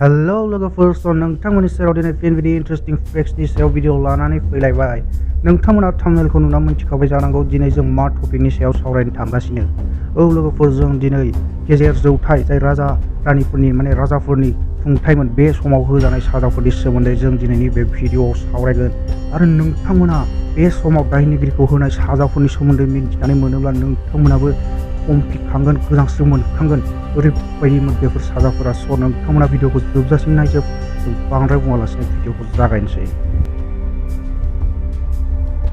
Hello लोगोफोर नोंथांमोननि सेराव दिनै फिन बिदि इन्टारेस्टिं फेक्ट्सनि सायाव भिडिअ लानानै फैलायबाय। नोंथांमोना थाम्बनेलखौ नुना मिथिखाबाय जानांगौ दिनै जों मा टपिकनि सायाव सावरायनो थांगासिनो। औ लोगोफोर जों दिनै गेजेर जौथाइ जाय राजा रानिफोरनि राजाफोरनि खुंथायमोन बे समाव होजानाय साजाफोरनि सोमोन्दै जों दिनैनि बे भिडिअआव सावरायगोन आरो नोंथांमोना बे समाव दायनिगिरिखौ होनाय साजाफोरनि सोमोन्दै मिन्थिनानै मोनोब्ला नोंथांमोनाबो खमफिखांगोन गोजांस्रिउ मोनखांगोन ओरैबायदिमोन बेफोर साजाफोरा। नोंथांमोना भिडिअखौ जोबजासिम नायजोब। जों बांद्राय बुङालासिनो भिडिअखौ जागायनोसै।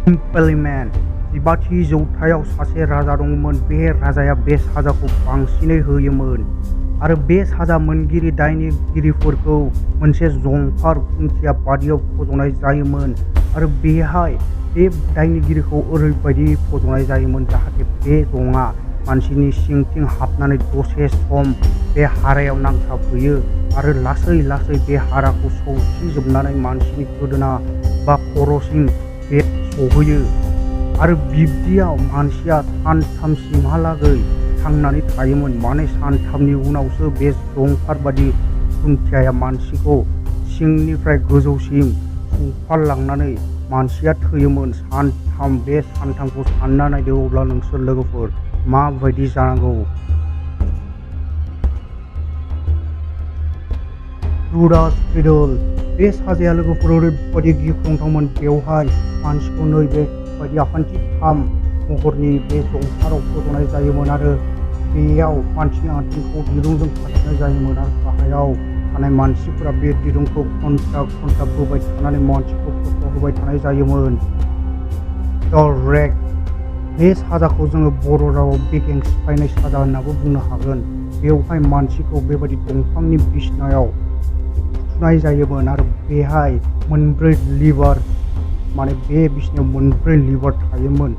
सिम्पलमेन 15थि जौथायाव सासे राजा दंमोन। बे राजाया बे साजाखौ बांसिनै होयोमोन आरो बे साजा मोनगिरि दायनिगिरिफोरखौ मोनसे जंफार खुन्थिया बादियाव फज'नाय जायोमोन आरो बेहाय बे दायनिगिरिखौ ओरैबायदि फज'नाय जायोमोन जाहाथे बे जंआ मानसिनि सिंथिं हाबनानै दसे सम बे हारायाव नांथाबहैयो आरो लासै लासै बे हाराखौ सौसिजोबनानै मानसिनि गोदोना बा खर'सिम बे सहैयो आरो बिब्दियाव मानसिया सानथामसिमहालागै थांनानै थायोमोन। माने सानथामनि उनावसो बे जंफारबादि खुन्थियाया मानसिखौ सिंनिफ्राय गोजौसिम सौफालांनानै मानसिया थैयोमोन। सानथाम, बे सानथामखौ सानना नायदो अब्ला नोंसोर लोगोफोर माबायदि जानांगौ। जुडास क्रिडल बे साजाया लोगोफोर ओरैबायदि गिख्रंथावमोन। बेवहाय मानसिखौ नैबेबायदि आखान्थिथाम महरनि बे जंफाराव फज'नाय जायोमोन आरो बेयाव मानसिनि आथिंखौ दिरुंजों खाथेनाय जायोमोन आरो गाहायाव थानाय मानसिफोरा बे दिरुंखौ घन्टा बोबाय थानानै मानसिखौ खस्थ' होबाय थानाय जायोमोन। द रेक बे साजाखौ जोङो बर' रावाव बेगें सिफायनाय साजा होननाबो बुंनो हागोन। बेवहाय मानसिखौ बेबायदि दंफांनि बिसनायाव फुथुनाय जायोमोन आरो बेहाय मोनब्रै लिभार माने बे बिसनायाव मोनब्रै लिभार थायोमोन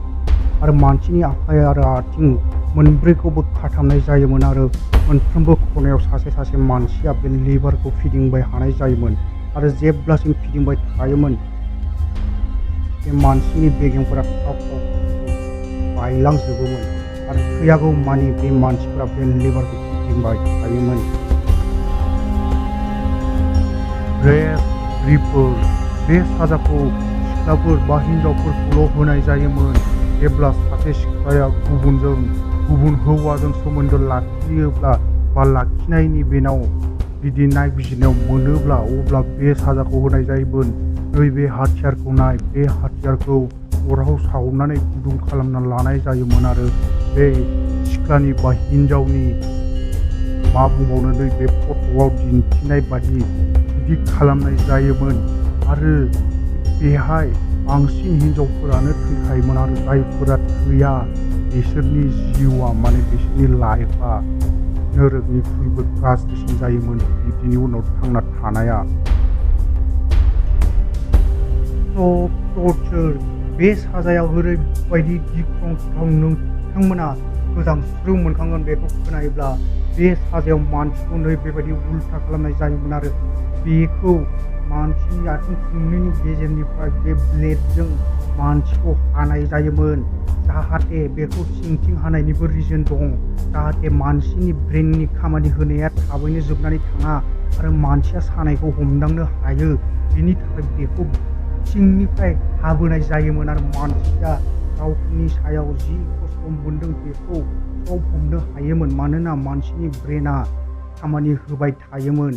आरो मानसिनि आखाइ आरो आथिं मोनब्रैखौबो खाथामनाय जायोमोन आरो मोनफ्रोमबो खनायाव सासे सासे मानसिया बे लिभारखौ फिदिंबाय हानाय जायोमोन आरो जेब्लासिम फिदिंबाय थायोमोन बे मानसिनि बेगेंफोरा बायलांजोबोमोन आरो थैयागौ मानि बे मानसिफोरा बे लिभारखौ फिदिंबाय थायोमोन। रेस रिपर बे साजाखौ सिख्लाफोर बा हिनजावफोरखौल' होनाय जायोमोन। जेब्ला सासे सिख्लाया गुबुन हौवाजों सोमोन्दो लाखियोब्ला बा लाखिनायनि बेनाव बिदि नायबिजिरनायाव मोनोब्ला अब्ला बे साजाखौ होनाय जायोमोन। नैबे हाथियारखौ नाय, बे हाथियारखौ अराव सावनानै गुदुं खालामना लानाय जायोमोन आरो बे सिख्लानि बा हिनजावनि मा बुंबावनो नैबे फट'आव दिन्थिनाय बादि बिदि खालामनाय जायोमोन आरो बेहाय बांसिन हिनजावफोरानो थैखायोमोन आरो जायफोरा थैया बिसोरनि जिउआ माने बिसोरनि लाइफआ नोरकनिख्रुइबो गाज्रिसिन जायोमोन बिदिनि उनाव थांना थानाया। टर्चार बे साजायाव ओरैबायदि गिख्रंथाव नोंथांमोना गोजांस्रिउ मोनखांगोन बेखौ खोनायोब्ला। बे साजायाव मानसिखौ बेबायदि उल्था खालामनाय जायोमोन आरो बेखौ मानसिनि आथिं थोंनैनि गेजेरनिफ्राय बे ब्लेडजों मानसिखौ हानाय जायोमोन जाहाथे बेखौ सिंथिं हानायनिबो रिजन दं जाहाथे मानसिनि ब्रेननि खामानि होनाया थाबैनो जोबनानै थाङा आरो मानसिया सानायखौ हमदांनो हायो। बेनि थाखाय बेखौ सिंनिफ्राय हाबोनाय जायोमोन आरो मानसिया गावनि सायाव जि खस्थ' मोनदों बेखौ सब हमनो हायोमोन मानोना मानसिनि ब्रेना खामानि होबाय थायोमोन।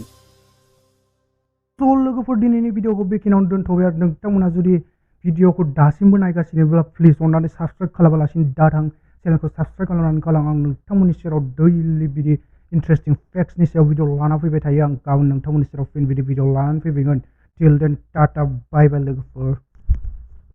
लोगोफोर दिनैनि भिडिअखौ बेखिनियावनो दोनथ'बाय आरो नोंथांमोना जुदि भिडिअखौ दासिमबो नायगासिनोब्ला प्लिज अननानै साबस्क्राइब खालामालासिनो दाथां। चेनेलखौ साबस्क्राइब खालामनानै गालां। आं नोंथांमोननि सेराव दैलि बिदि इन्टारेस्टिं फेक्ट्सनि सायाव भिडिअ लाना फैबाय थायो। आं गाबोन नोंथांमोननि सेराव फिन बिदि भिडिअ लानानै फैगोन। टिल देन टाटा बाय बाय लोगोफोर।